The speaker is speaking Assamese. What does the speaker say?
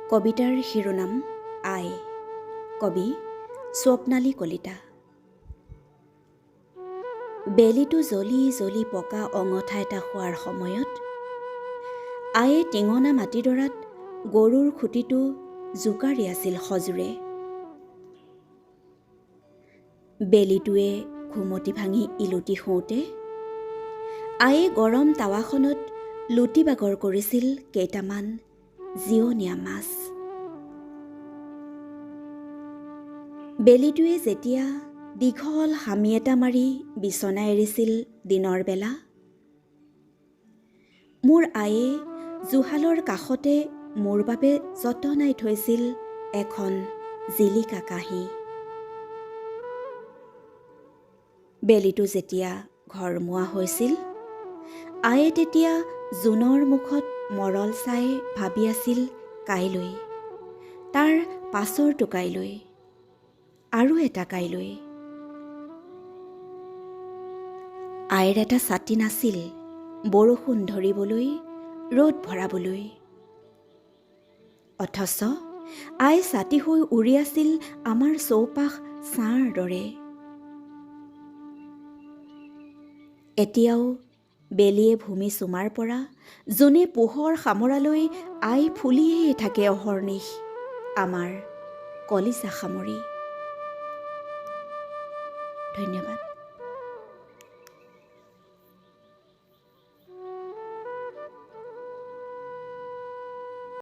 কবিতাৰ শিৰোনাম আই, কবি স্বপ্নালী কলিতা। বেলিটো জ্বলি জ্বলি পকা অঙঠা এটা হোৱাৰ সময়ত আয়ে টিঙনা মাটিডৰাত গৰুৰ খুঁটিটো জোকাৰি আছিল সজোৰে। বেলিটোৱে ঘুমটি ভাঙি ইলুটি শুওঁতে আয়ে গৰম টাৱাখনত লুটি বাগৰ কৰিছিল কেইটামান জিৰণীয়া মাছ। বেলিটোৱে যেতিয়া দীঘল হামি এটা মাৰি বিচনা এৰিছিল দিনৰ বেলা, মোৰ আয়ে জুহালৰ কাষতে মোৰ বাবে যতনাই থৈছিল এখন জিলিকা কাঁহী। বেলিটো যেতিয়া ঘৰমুৱা হৈছিল, আয়ে তেতিয়া জোনৰ মুখত মৰল চাই ভাবি আছিল কাইলৈ, তাৰ পাছৰটো কাইলৈ, আৰু এটা কাইলৈ। আইৰ এটা ছাতি নাছিল বৰষুণ ধৰিবলৈ, ৰ'দ ভৰাবলৈ। অথচ আই ছাতি হৈ উৰি আছিল আমাৰ চৌপাশ ছাঁৰ দৰে। এতিয়াও বেলিয়ে ভূমি চুমাৰ পৰা জোনে পোহৰ সামৰালৈ আই ফুলিয়েই থাকে অহৰ্নিশ আমাৰ কলিজা সামৰি। ধন্যবাদ।